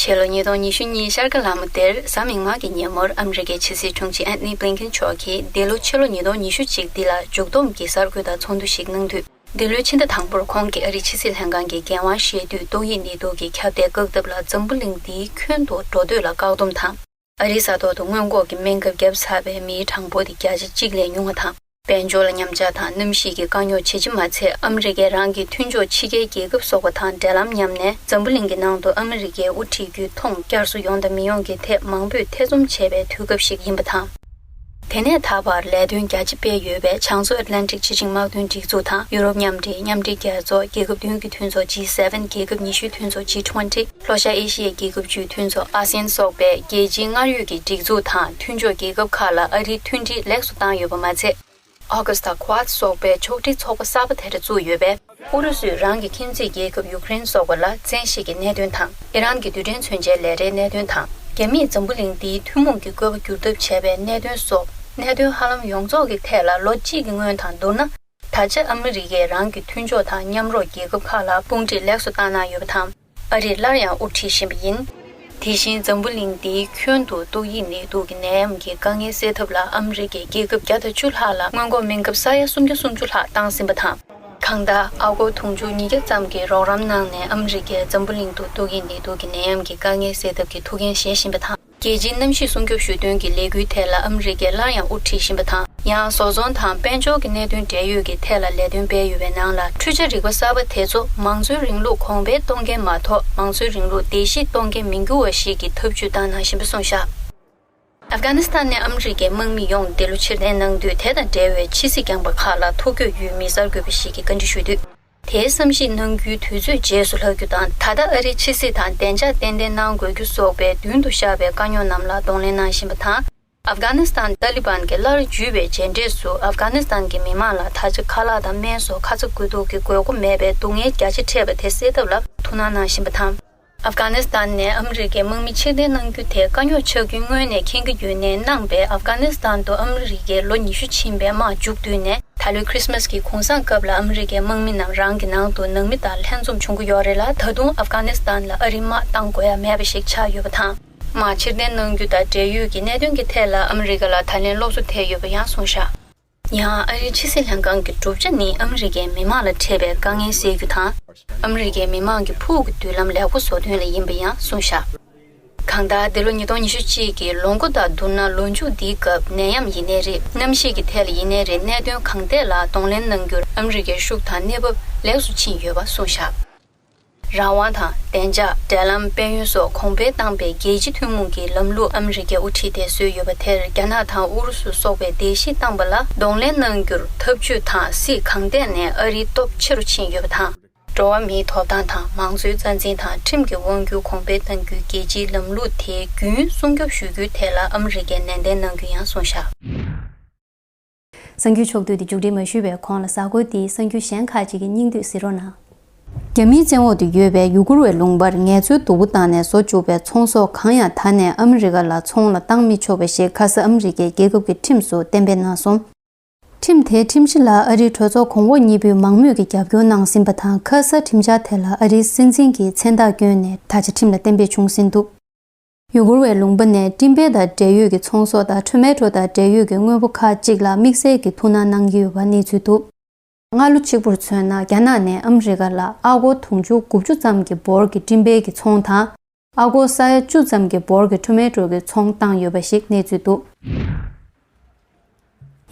ཕྱི་ལོ་ཉིས་སྟོང་ཉི་ཤུ་གཉིས་ཤར་ཁ་ལམ་འདིར་གཟའ་མིག་དམར་གྱི་ཉིན་མོར་ཨ་མི་རི་ཀའི་ཕྱི་སྲིད་དྲུང་ཆེ་ཨན་ཐོ་ནི་བྷི་ལིན་ཀེན་མཆོག་གིས་འདི་ལོ་ཕྱི་ལོ་ཉིས་སྟོང་ཉི་ཤུ་གཅིག་འདི་ལ་མཇུག་བསྡོམས་ཀྱི་གསར་འགོད་དང་ཚོགས་འདུ་ཞིག་གནང་དུས། འདི་ལོའི་ཕྱི་ཟླ་དང་པོར་ཁོང་གིས་ཨ་རིའི་ཕྱི་སྲིད་ལྷན་ཁང་གི་འགན་དབང་བཞེས་དུས་ཏོག་དབྱིབས་ནད་དུག་གི་ཁྱབ་གདལ་བཀག་ཐབས་ལ་འཛམ་བུ་གླིང་འདིའི་ཁྱོན་དུ་འགྲོ་སྡོད་ལ་བཀག་སྡོམ་དང་། ཨ་རིའི་ས་ཐོག་ཏུ་སྔོན་འགོག་གི་སྨན་ཁབ་བརྒྱབ་ཚར་བའི་མིའི་གྲངས་འབོར་དེ་བརྒྱ་ཆ་གཅིག་ལས་ཉུང་བ་དང་། དཔལ་འབྱོར་ལ་ཉམས་ཆག་དང་གནམ་གཤིས་ཀྱི་དཀའ་རྙོག་ཇི་བཞིན་མ་ཚད། ཨ་མི་རི་ཀས་རང་གི་མཐུན་ཕྱོགས་ཕྱི་རྒྱལ་རྒྱལ་ཁབ་སོགས་པ་དང་འབྲེལ་ལམ་ཉམས་ནས། འཛམ་བུ་གླིང་གི་ནང་དུ་ཨ་མི་རི་ཀའི་དབུ་ཁྲིད་རྒྱུད་མཐོང་བསྐྱར་གསོ་ཡོང་དང་མི་ཡོང་གི་ཐད་མང་པོས་ཐེ་ཚོམ་བྱེད་པའི་དུས་སྐབས་ཤིག་ཡིན་པ་དང་། དེ་ནས་ད་བར་ལས་དོན་རྒྱ་ཆེ་སྤེལ་ཡོད་པའི་བྱང་མཚོ་ཨེཊ་ལན་ཊིག་སྤྱི་ཆིངས་དམག་དོན་སྒྲིག་འཛུགས་དང་། ཡུ་རོབ་མཉམ་འབྲེལ། མཉམ་འབྲེལ་རྒྱལ་ཚོགས། རྒྱལ་ཁབ་བདུན་གྱི་མཐུན་ཚོགས་ཇི་སེ་ཝེན། རྒྱལ་ཁབ་ཉི་ཤུའི་མཐུན་ཚོགས་ཇི་ཊུ་ཝེན་ཊི། ལྷོ་ཤར་ཨེ་ཤི་ཡའི་རྒྱལ་ཁབ་བཅུའི་མཐུན་ཚོགས་ཨ་སི་ཡན་སོགས་པའི་རྒྱལ་སྤྱིའི་སྔར་ཡོད་ཀྱི་སྒྲིག་འཛུགས་དང་མཐུན་ཕྱོགས་རྒྱལ་ཁབ་ཁག་ལ་ཨ་རིའི་མཐུན་སྒྲིལ་ལེགས་སུ་བཏང་ཡོད་པ་མ་ཚད། ཨོ་ཀུ་སི་ཊི་དང་ཁུ་ཝཱཌ་སོགས་པའི་ཕྱོགས་སྒྲིག་ཚོགས་པ་གསར་པ་དེ་འདྲ་བཙུགས་ཡོད་པས། ཨུ་རུ་སུས་རང་གི་ཁྱིམ་མཚེས་རྒྱལ་ཁབ་ཡུཀ་རེན་སོགས་པ་ལ་བཙན་ཤེད་ཀྱི་གནད་དོན་དང་། ཨི་རན་གྱི་རྡུལ་ཕྲན་མཚོན་ཆའི་ལས་རའི་གནད་དོན་དང་། རྒྱ་མིས་འཛམ་བུ་གླིང་འདིའི་ཐུན་མོང་གི་བཀོད་པ་བསྒྱུར་ཐབས་བྱས་པའི་གནད་དོན་སོགས། གནད་དོན་ཧ་ལམ་ཡོངས་རྫོགས་ཀྱི་ཐད་ལ་ལོ་གཅིག་གི་སྔོན་དང་བསྡུར་ན། ད་ཆ་ཨ་མི་རི་ཀས་རང་གི་མཐུན་ཕྱོགས་དང་མཉམ་རོགས་རྒྱལ་ཁབ་ཁག་ལ་དཔུང་སྒྲིག་ལེགས་སུ་བཏང་གནང་ཡོད་པ་དང་། ཨ་རིས་སླར་ཡང་དབུ་ཁྲིད་བཞིན་པ་ཡིན། དེ་བཞིན་འཛམ་བུ་གླིང་འདིའི་ཁྱོན་དུ་ཏོག་དབྱིབས་ནད་དུག་གི་ནད་ཡམས་ཀྱི་དཀའ་ངལ་སེལ་ཐབས་ལ་ཨ་མི་རི་ཀས་རྒྱལ་ཁབ་བརྒྱ་དང་བཅུ་ལྷག་ལ་སྔོན་འགོག་སྨན་ཁབ་ས་ཡ་སུམ་བརྒྱ་སུམ་ཅུ་ལྷག་བཏང་ཟིན་པ་དང་། གང་ལྟར། ཨ་སྒོར་དུང་ཕྱུར་ཉིས་བརྒྱ་ཙམ་གྱི་རོགས་རམ་གནང་ནས་ཨ་མི་རི་ཀས་འཛམ་བུ་གླིང་དུ་ཏོག་དབྱིབས་ནད་དུག་གི་ནད་ཡམས་ཀྱི་དཀའ་ངལ་སེལ་ཐབས་ཀྱི་ཐུགས་འགན་བཞེས་བཞིན་པ་དང་། རྒྱལ་སྤྱིའི་གནམ་གཤིས་སྲུང་སྐྱོབ་ཞུ་དོན་གྱི་ལས་འགུལ་ཐད་ལ་ཨ་མི་རི་ཀས་སླར་ཡང་དབུ་ཁྲིད་བཞིན་པ་དང་། ཡང་བཟོ་ཚོང་དང་དཔལ་འབྱོར་གྱི་གནད་དོན་འབྲེལ་ཡོད་ཀྱི་ཐད་ལ་ལས་དོན་སྤེལ་ཡོད་པའི་ནང་ལ། འཕྲུལ་ཆ་རིག་པ་གསར་པ་དེ་ཚོ་མང་གཙོའི་རིང་ལུགས་གོང་འཕེལ་གཏོང་མཁན་མ་གཏོགས། མང་གཙོའི་རིང་ལུགས་བརྡལ་བཤིག་གཏོང་མཁན་མི་འགྱུར་བ་ཞིག་གི་ཐབས་ཇུས་བཏང་གནང་བཞིན་པ་གསུངས་བཞག། ཨབ་གྷ་ནི་སི་ཐན་ནས་ཨ་མི་རི་ཀའི་དམག་མི་ཡོངས་འདི་ལོ་ཕྱིར་འཐེན་གནང་དུས། དེ་དང་འབྲེལ་བའི་ཕྱི་སྲིད་རྐྱང་པ་ཁག་ལ་ཐོ་འགོད་ཡུལ་མི་གསར་འགོད་པ་ཞིག་གིས་བཀའ་འདྲི་ཞུས་དུས། དེའི་བསམ་གཞིག་གནང་རྒྱུའི་དུས་ཚོད་རྗེས་སུ་ལྷག་རྒྱུ་དང་། ད་ལྟ་ཨ་རིའི་ཕྱི་སྲིད་དང་བདེ་འཇགས་ཏན་ཏན་གནང་དགོས་རྒྱུ་སོགས་པའི་མདུན་དུ་ཤར་བའི་དཀའ་རྙོག་རྣམས་ལ་གདོང་ལེན་གནང་བཞིན་པ་དང་། ཨབ་གྷ་ནི་སི་ཐན་ཏཱ་ལི་བན་གྱིས་སླར་འཇུས་པའི་མཇལ་འཕྲད་སུ། ཨབ་གྷ་ནི་སི་ཐན་གྱི་མི་མང་ལ་ད་ཆ་ཁ་ལག་དང་སྨན་སོགས་ཁ་ཚ་དགོས་གཏུགས་ཀྱི་དགོས་མཁོ་མེད་པའི་སྡུག་བསྔལ་རྒྱ་ཆེ་འཕྲད་པ་དེ་སེལ་ཐབས་ལ་ཐུགས་སྣང་གནང་བཞིན་པ་དང་། ཨབ་གྷ་ནི་སི་ཐན་ནས་ཨ་མི་རི་ཀའི་དམག་མི་ཕྱིར་འཐེན་གནང་རྒྱུ་དེ་དཀའ་རྙོག་ཆགས་རྒྱུའི་སྔོན་ནས་མཁྱེན་གྱི་ཡོད་ནའི། གནང་བའི་ཨབ་གྷ་ནི་སི་ཐན་དུ་ཨ་མི་རི་ཀའི་ལོ་ཉི་ཤུ་ཕྱིན་པའི་དམག་མཇུག་བསྡུས་ནས། ད་ལོའི་ཁྲིས་མས་ཀྱི་གུང་སེང་སྐབས་ལ་ཨ་མི་རི་ཀའི་དམག་མི་རྣམས་རང་གི་ནང་དུ་ནང་མི་དང་ལྷན་འཛོམས་བྱུང་གི་ཡོད་རེད་ལ། ད་དུང་ཨབ་གྷ་ནི་སི་ཐན་ལ་ཨ་རིའི་དམག་གཏང་དགོས་ཡ་མེད་པ་ཞིག་ཆགས་ཡོད་པ་དང་། དམག་ཕྱིར་འཐེན་གནང་རྒྱུ་དང་འབྲེལ་ཡོད་ཀྱི་གནད་དོན་གྱི་ཐད་ལ་ཨ་མི་རི་ཀ་ལ་ད་ལན་སློབ་གསོ་ཐེབས་ཡོད་པ་ཡང་གསུངས་བཞག། ཡང་ཨ་རིའི་ཕྱི་སྲིད་ལྷན་ཁང་གི་གྲུབ་ཆ་ནི་ཨ་མི་རི་ཀའི་མི་དམངས་ལ་འཕྲད་པའི་དཀའ་ངལ་སེལ་རྒྱུ་དང་། ཨ་མི་རི་ཀའི་མི་དམངས་ཀྱི་ཕུགས་ཀྱི་མདུན་ལམ་ལེགས་པོ་བཟོ་དོན་ལ་ཡིན་པ་ཡང་གསུངས་བཞག་གང་ལྟར་འདི་ལོ་ཉིས་སྟོང་ཉི་ཤུ་གཅིག་གི་ལོ་མགོ་དང་བསྡུར་ན་ལོ་མཇུག་འདིའི་སྐབས་ནད་ཡམས་ཡིན་ནའི་རེད། གནམ་གཤིས་ཀྱི་ཐད་ལ་ཡིན་ནའི་རེད། གནད་དོན་གང་ཐད་ལ་གདོང་ལེན་གནང་རྒྱུར་ཨ་མི་རི་ཀའི་ཤུགས་དང་གནས་བབ་ལེགས་སུ་ཕྱིན་ཡོད་པ་གསུངས་བཞག་རང་དབང་དང་བདེ་འཇགས། འབྲེལ་ལམ། དཔལ་ཡོན་སོགས་གོང་འཕེལ་བཏང་པའི་རྒྱལ་སྤྱི་ཐུན་མོང་གི་ལམ་ལུགས་ཨ་མི་རི་ཀས་དབུ་ཁྲིད་དེ་བཟོས་ཡོད་པ་དེར་རྒྱ་ནག་དང་ཨུ་རུ་སུ་སོགས་པས་བརྡལ་བཤིག་བཏང་པ་ལ་གདོང་ལེན་གནང་རྒྱུར་འཐབ་ཇུས་དང་སྲིད་གང་ཐད་ནས་ཨ་རིའི་སྟོབས་ཆེ་རུ་ཕྱིན་ཡོད་པ་དང་། འགྲོ་བ་མིའི་ཐོབ་ཐང་དང་མང་གཙོའི་རྩ་འཛིན་དང་ཁྲིམས་ཀྱི་དབང་སྒྱུར་གོང་འཕེལ་གཏང་རྒྱུའི་རྒྱལ་སྤྱིའི་ལམ་ལུགས་དེ་རྒྱུན་སྲུང་སྐྱོབ་ཞུ་རྒྱུའི་ཐད་ལ་ཨ་མི་རི་ཀས་ནན་ཏན་གནང་རྒྱུ་ཡང་གསུངས་བཞག་གསར་འགྱུར་ཕྱོགས་བསྡུས་འདི་མཇུག་སྒྲིལ་མ་ཞུས་པའི་གོང་ལ་གཟའ་འཁོར་འདིའི་གསར་འགྱུར་གཞན་ཁག་ཅིག་གི་སྙིང་བསྡུས་གཟིགས་རོགས་གནང་། རྒྱ་མིའི་བཙན་འོག་ཏུ་ཡོད་པའི་ཡུ་གུར་བའི་ལུང་པར་ངལ་རྩོལ་སྡུག་པོ་བཏང་ནས་བཟོ་བཅུག་པའི་ཚོང་ཟོག་གང་ཡང་ད་ནས་ཨ་མི་རི་ཀ་ལ་ཚོང་ལ་བཏང་མི་ཆོག་པ་ཞིག་ཁ་ས་ཨ་མི་རི་ཀའི་རྒྱལ་ཁབ་ཀྱི་ཁྲིམས་སུ་གཏན་འབེབས་གནང་སོང་། ཁྲིམས་དེའི་ཁྲིམས་གཞི་ལ་ཨ་རིའི་གྲོས་ཚོགས་གོང་འོག་གཉིས་པོས་མང་མོས་ཀྱིས་རྒྱབ་སྐྱོར་གནང་ཟིན་པ་དང་། ཁ་ས་ཁྲིམས་འཆར་དེ་ལ་ཨ་རིའི་སྲིད་འཛིན་གྱིས་མཚན་རྟགས་བསྐྱོན་ནས་ད་ཆ་ཁྲིམས་ལ་གཏན་འབེབས་བྱུང་ཟིན་འདུག་ཡུ་གུར་བའི་ལུང་པ་ནས་སྤྲིན་པའི་དང་འབྲེལ་ཡོད་ཀྱི་ཚོང་ཟོག་དང་ཊོ་མེ་ཊོ་དང་འབྲེལ་ཡོད་ཀྱི་དངོས་པོ་ཁག་ཅིག་ལ་དམིགས་བསལ་གྱི་ཐུགས་སྣང་གནང་གི་ཡོད་པ་གནས་ཚུལ་འདུག་སྔ་ལོ་གཅིག་པུར་མཚོན་ན། རྒྱ་ནག་ནས་ཨ་མི་རི་ཀ་ལ་ཨ་སྒོར་དུང་ཕྱུར་དགུ་བཅུ་ཙམ་གྱི་འབོར་གྱི་སྤྲིན་པའི་གི་ཚོང་དང་། ཨ་སྒོར་ས་ཡ་བཅུ་ཙམ་གྱི་འབོར་གྱི་ཊོ་མེ་ཊོ་གི་ཚོང་བཏང་ཡོད་པ་ཞིག་གནས་ཚུལ་འདུག་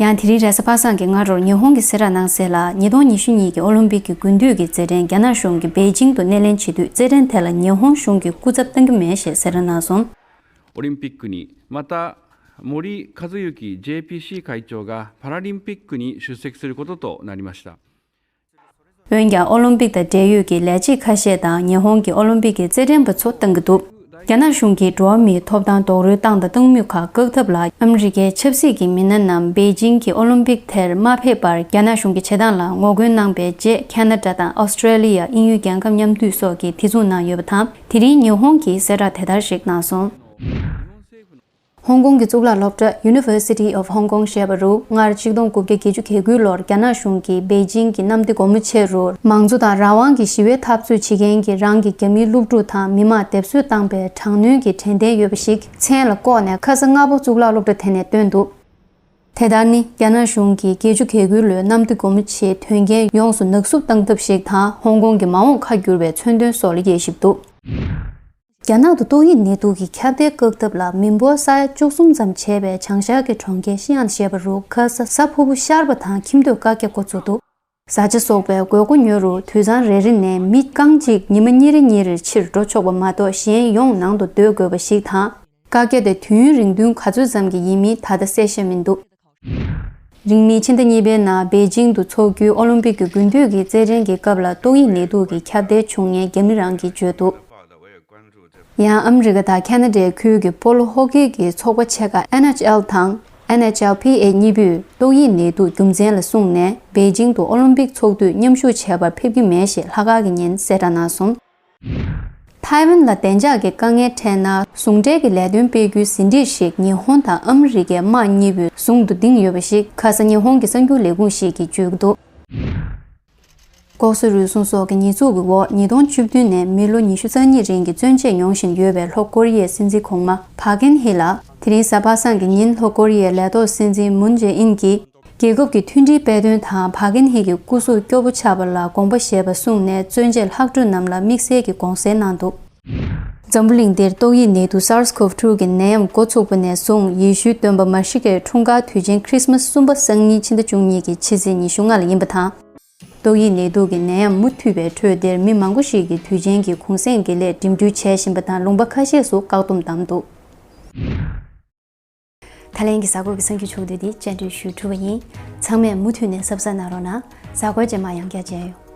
ཡང་དེ་རིང་རེས་གཟའ་པ་སངས་ཀྱི་སྔ་དྲོར་ཉི་ཧོང་གི་གསལ་བསྒྲགས་གནང་གསལ་ལ། ཉིས་སྟོང་ཉི་ཤུ་གཉིས་ཀྱི་ཨོ་ལིམ་པིག་གི་དགུན་དུས་ཀྱི་རྩེད་འགྲན་རྒྱ་ནག་གཞུང་གིས་པེ་ཅིང་དུ་སྣེ་ལེན་བྱེད་དུས། རྩེད་འགྲན་དེ་ལ་ཉི་ཧོང་གཞུང་གིས་སྐུ་ཚབ་གཏང་རྒྱུ་མེད་ཞེས་གསལ་བསྒྲགས་གནང་སོང་།オリンピックに、また、森和幸 ジェイピーシー 会長がパラリンピックに出席することとなりました。 འོན་ཀྱང་ཨོ་ལིམ་པིག་དང་འབྲེལ་ཡོད་ཀྱི་ལས་བྱེད་ཁ་ཤས་དང་ཉི་ཧོང་གི་ཨོ་ལིམ་པིག་གི་རྩེད་འགྲན་པ་ཚོ་བཏང་གི་འདུག་རྒྱ་ནག་གཞུང་གིས་འགྲོ་བ་མིའི་ཐོབ་ཐང་རྡོག་རོལ་བཏང་དང་གཏོང་མུས་ཁག་བཀག་ཐབས་ལ། ཨ་མི་རི་ཀའི་ཆབ་སྲིད་ཀྱི་མི་སྣ་རྣམས་པེ་ཅིང་གི་ཨོ་ལིམ་པིག་དེར་མ་ཕེབས་པར་རྒྱ་ནག་གཞུང་གི་བྱེད་སྟངས་ལ་ངོ་རྒོལ་གནང་པའི་རྗེས། ཁ་ན་ཌ་དང་ཨོ་སི་ཀྲེ་ལི་ཡ། དབྱིན་ཡུལ་རྒྱལ་ཁབ་མཉམ་འདུས་སོགས་ཀྱིས་དེ་མཚུངས་གནང་ཡོད་པ་དང་། དེ་རིང་ཉི་ཧོང་གིས་གསལ་བསྒྲགས་དེ་ལྟར་ཞིག་གནང་སོང་། ཧོང་ཀོང་གི་གཙུག་ལག་སློབ་གྲྭ་University of Hong Kong ཞེས་པ་རུ། སྔར་གཅིག་སྟོང་དགུ་བརྒྱ་གྱ་དགུ་ལོར་རྒྱ་ནག་གཞུང་གིས་པེ་ཅིང་གི་གནམ་བདེ་སྒོ་མོ་ཆེ་རུ་མང་གཙོ་དང་རང་དབང་གི་ཞི་བའི་འཐབ་རྩོད་བྱེད་མཁན་གྱི་རང་གི་རྒྱ་མིའི་སློབ་ཕྲུག་དང་མི་མང་སྡེབ་གསོད་བཏང་པའི་དྲག་གནོན་གྱི་དྲན་རྟེན་ཡོད་པ་ཞིག་མཚན་ལ་བཀོག་ནས། ཁ་ས་སྔ་པོ་གཙུག་ལག་སློབ་གྲྭ་དེ་ནས་བཏོན་འདུག་དེ་ལྟར་ནི། རྒྱ་ནག་གཞུང་གིས་བརྒྱད་ཅུ་གྱ་དགུ་ལོའི་གནམ་བདེ་སྒོ་མོ་ཆེའི་དོན་རྐྱེན་ཡོངས་སུ་ནག་བསུབ་བཏང་ཐབས་ཤིག་དང་། ཧོང་ཀོང་གི་མ་འོངས་ཁ་བསྒྱུར་བའི་མཚོན་དོན་སོགས་ལ་དབྱེ་ཞིབ་འདུག་རྒྱ་ནག་ཏུ་ཏོག་དབྱིབས་ནད་དུག་གི་ཁྱབ་གདལ་བཀག་ཐབས་ལ་མི་འབོར་ས་ཡ་བཅུ་གསུམ་ཙམ་བྱས་པའི་བྱང་ཤར་གྱི་གྲོང་ཁྱེར་ཤི་ཨན་ཞེས་པ་རུ། ཁ་ས་ས་ཕུ་བོ་ཤར་བ་དང་ཁྱིམ་སྡོད་བཀག་རྒྱ་འགོ་ཚུགས་འདུག་བཟའ་བཅའ་སོགས་པའི་དགོས་མཁོ་ཉོ་རུ་དུད་ཚང་རེ་རེ་ནས་མི་རྐང་གཅིག་ཉི་མ་གཉིས་རེ་གཉིས་རེར་ཕྱིར་འགྲོ་ཆོག་པ་མ་གཏོགས་གཞན་ཡོང་ནང་དུ་སྡོད་དགོས་པ་ཞིག་དང་། བཀག་རྒྱ་དེ་དུས་ཡུན་རིང་ཐུང་ག་ཚོད་ཙམ་གྱི་ཡིན་མིན་ད་ལྟ་གསལ་བཤད་མི་འདུག་རིང་མིན་ཕྱི་ཟླ་གཉིས་པའི་ནང་པེ་ཅིང་དུ་འཚོགས་རྒྱུའི་ཨོ་ལིམ་པིག་གི་དགུན་དུས་ཀྱི་རྩེད་འགྲན་གྱི་སྐབས་ལ་ཏོག་དབྱིབས་ནད་དུག་གི་ཁྱབ་གདལ་བྱུང་མཁན་རྒྱ་མི་རང་གིས་བརྗོད་འདུག་ཡང་ཨ་མི་རི་ཀ་དང་ཁ་ན་ཌའི་ཁུལ་གྱི་སྤོ་ལོ་ཧོ་ཀེ་གི་ཚོགས་པ་ཆེ་ཁག་ཨེན་ཨེཆ་ཨེལ་དང་ཨེན་ཨེཆ་ཨེལ་ཕི་ཨེ་གཉིས་པོས་ཏོག་དབྱིབས་ནད་དུག་རྒྱུ་མཚན་ལ་བཟུང་ནས་པེ་ཅིང་དུ་ཨོ་ལིམ་པིག་ཚོགས་དུས་མཉམ་ཞུགས་བྱེད་པར་ཕེབས་ཀྱི་མེད་ཞེས་ལྷག་དཀར་གྱི་ཉིན་གསལ་བསྒྲགས་གནང་སོང་། ཐའེ་ཝན་ལ་བདེ་འཇགས་ཀྱི་དཀའ་ངལ་འཕྲད་ན། ཟུང་འབྲེལ་གྱི་ལས་དོན་སྤེལ་རྒྱུའི་ཟིན་བྲིས་ཤིག་ཉི་ཧོང་དང་ཨ་མི་རི་ཀའི་དམག་གཉིས་པོས་ཟུང་དུ་འདིང་ཡོད་པ་ཞིག་ཁ་ས་ཉི་ཧོང་གི་གསར་འགྱུར་ལས་ཁུངས་ཤིག་གིས་བརྗོད་ཀྱི་འདུག་ལྐོག་ཟ་རུལ་སུངས་སོགས་ཀྱི་ཉེས་འཛུགས་ཀྱི་འོག་ཉིས་སྟོང་བཅུ་བདུན་ནས་མི་ལོ་ཉི་ཤུ་རྩ་གཉིས་རིང་གི་བཙོན་བཅད་མྱོང་བཞིན་ཡོད་པའི་ལྷོ་ཀོ་རི་ཡའི་སྲིད་འཛིན་གོང་མ་ཕ་ཀིན་ཧི་ལ། དེ་རིང་གཟའ་པ་སངས་ཀྱི་ཉིན་ལྷོ་ཀོ་རི་ཡའི་ལས་ཐོག་སྲིད་འཛིན་མུན་ཇེ་ཨིན་གྱིས། རྒྱལ་ཁབ་ཀྱི་མཐུན་སྒྲིལ་དཔེ་སྟོན་དང་ཕ་ཀིན་ཧི་གི་སྐུ་གཟུགས་སྐྱོ་པོ་ཆགས་པ་ལ་དགོངས་པ་བཞེས་པ་བཟུང་ནས་བཙོན་བཅད་ལྷག་འཕྲོས་རྣམས་ལ་དམིགས་བསལ་གྱི་དགོངས་སེལ་གནང་འདུག་འཛམ་བུ་གླིང་འདིར་ཏོག་དབྱིབས་ནད་དུག་SARS-CoV two གི་ནད་ཡམས་འགོ་ཚུགས་པ་ནས་བཟུང་ཡེ་ཤུའི་སྟོན་པ་མ་ཤི་ཀའི་འཁྲུངས་སྐར་དུས་ཆེན་ཁྲིས་མཱས་གསུམ་པ་སང་ཉིན་ཕྱི་ཟླ་བཅུ་གཉིས་ཀྱི་ཕྱི་ཚེས་ཉི་ཤུ་ལྔ་ལ་ཡིན་པ་དང་། ཏོག་དབྱིབས་ནད་དུག་གི་ནད་ཡམས་མུ་མཐུད་པའི་ཁྲོད་འདིར་མི་མང་པོ་ཞིག་གིས་དུས་ཆེན་གྱི་གུང་སེང་དགེ་ལས་འགྲིམ་འགྲུལ་བྱེད་བཞིན་པ་དང་ལུང་པ་ཁ་ཤས་སུ་བཀག་སྡོམ་བསྡམས་འདུག་ད་ལན་གྱི་གཟའ་འཁོར་གྱི་གསར་འགྱུར་ཕྱོགས་བསྡུས་འདི་བཅར་འདྲི་ཞུ་གྲུབ་པ་ཡིན། ཚང་མས་མུ་མཐུད་ནས་གཟབ་གཟབ་གནང་རོགས་གནང་། གཟའ་འཁོར་རྗེས་མ་ཡང་བསྐྱར་མཇལ་ཡོང་།